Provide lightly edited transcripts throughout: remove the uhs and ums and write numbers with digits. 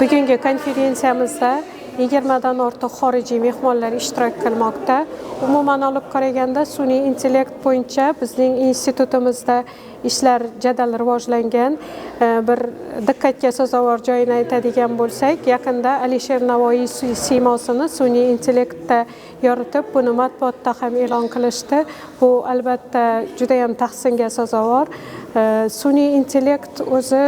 Bugungi konferensiyamizda 20dan ortiq xorijiy mehmonlar ishtirok qilmoqda. Umuman olib qaraganda, sun'iy intellekt bo'yicha bizning institutimizda ishlar jadal rivojlangan. Bir diqqatga sazovor joyini aytadigan bo'lsak, yaqinda Alisher Navoiy siymosini sun'iy intellektda yoritib, buni matbuotda ham e'lon qilishdi. Bu, albatta, judayam tahsinga sazovor. Sun'iy intellekt o'zi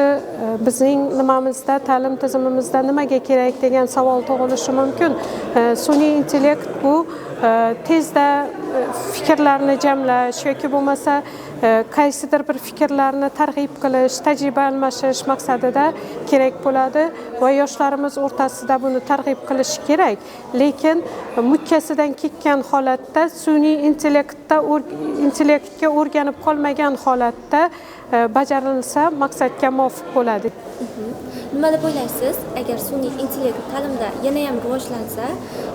bizning nimamizda, ta'lim tizimimizda nimaga kerak degan savol tug'ilishi mumkin. Sun'iy intellekt bu tezda fikrlarni jamlash yoki bo'lmasa qaysidir bir fikrlarni targ'ib qilish, tajriba almashish maqsadida kerak bo'ladi va yoshlarimiz o'rtasida buni targ'ib qilish kerak. Lekin mukkasidan ketgan holatda, sun'iy intellektga o'rganib qolmagan holatda bajarilsa, maqsadga muvofiq bo'ladi. Nima deb o'ylaysiz, agar sun'iy intellekt ta'limda yanayam rivojlansa,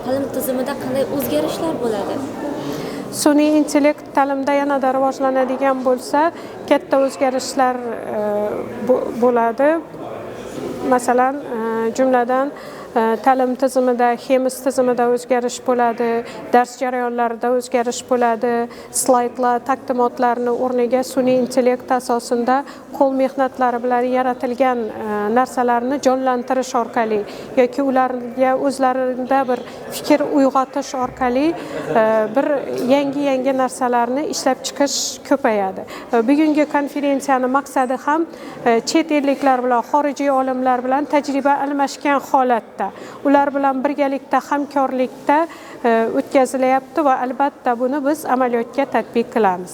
ta'lim tizimida qanday o'zgarishlar bo'ladi? Sun'iy intellekt ta'limda yanada rivojlanadigan bo'lsa, katta o'zgarishlar bo'ladi. Masalan, jumladan, ta'lim tizimida, HEMIS tizimida o'zgarish bo'ladi, dars jarayonlarida o'zgarish bo'ladi. Slaydlar, taqdimotlarni o'rniga sun'iy intellekt asosida qo'l mehnatlari bilan yaratilgan narsalarni jonlantirish orqali yoki ularga o'zlarida bir fikr uyg'otish orqali bir yangi yangi narsalarni ishlab chiqish ko'payadi. Bugungi konferensiyani maqsadi ham chet elliklar bilan, xorijiy olimlar bilan tajriba almashgan holatda, ular bilan birgalikda, hamkorlikda o'tkazilyapti va, albatta, buni biz amaliyotga tatbiq qilamiz.